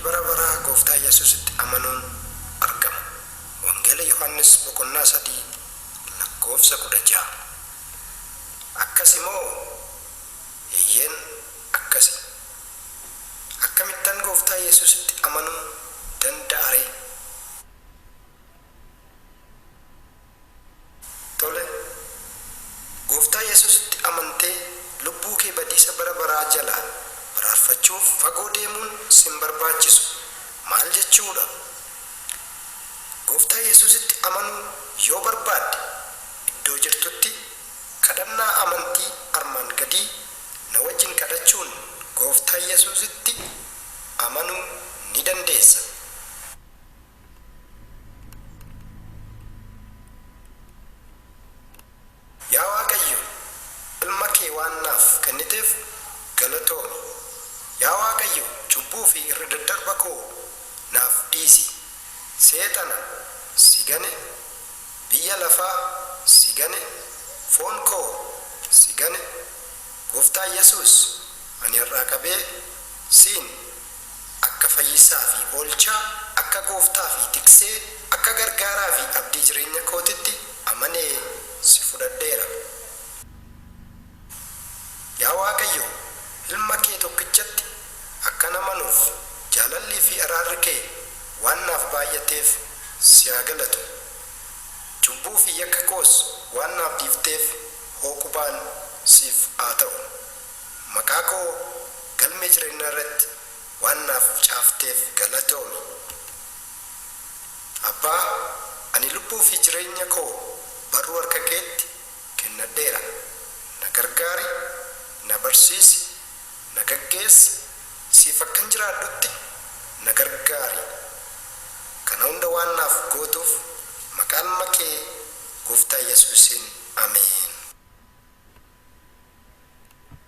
Bara baraa Gooftaa Yesuusitti amanuun argama. Wangeela Yohannis boqonnaa 3 lakkoofsa 16. Akkasi moo? Eeyyeen akkasi. Akkamittan Gooftaa Yesuusitti amanuu danda'a ree? Tole. Gooftaa Yesuusitti amantee lubbuu kee badiisa bara baraa jalaa baraarfachuuf fagoo deemuun sin barbaachisu. Maal jechuu dha? Gooftaa Yesuusitti amanuu yoo barbaadde iddoo jirtutti kadhannaa amantii armaan gadii na wajjin kadhachuun Gooftaa Yesuusitti amanuu ni dandeessa. Yaa Waaqayyo, ilma kee waan naaf kenniteef galatoomi. Yaa Waaqayyo, cubbuu fi irra-daddarba koo naaf dhiisi. Seexana si gane, biyya lafaa si gane, foon koo si gane. Gooftaa Yesuus, ani har'aa qabee siin akka fayyisaa fi oolchaa, akka gooftaa fi tiksee, akka gargaaraa fi abdii jireenya kootitti amanee si fudhadheera. Yaa Waaqayyo, ilma kee tokkichatti akkan amanuuf jaalallii fi araarri kee waan naaf baay'ateef si haa galatu. Cubbuu fi yakka koos waan naaf dhiifteef hooqubaan siif haa ta'u. Maqaa koo galmee jireenyaa irratti waan naaf caafteef galatoomi. Abbaa, ani lubbuu fi jireenya koo barruu harka keetti kennadheera. Na gargaari, na barsiisi, na gaggeessi, siif akkan jiraadhutti na gargaari. Kana hunda waan naaf gootuuf maqaa ilma kee Gooftaa Yesuusiin Ameen.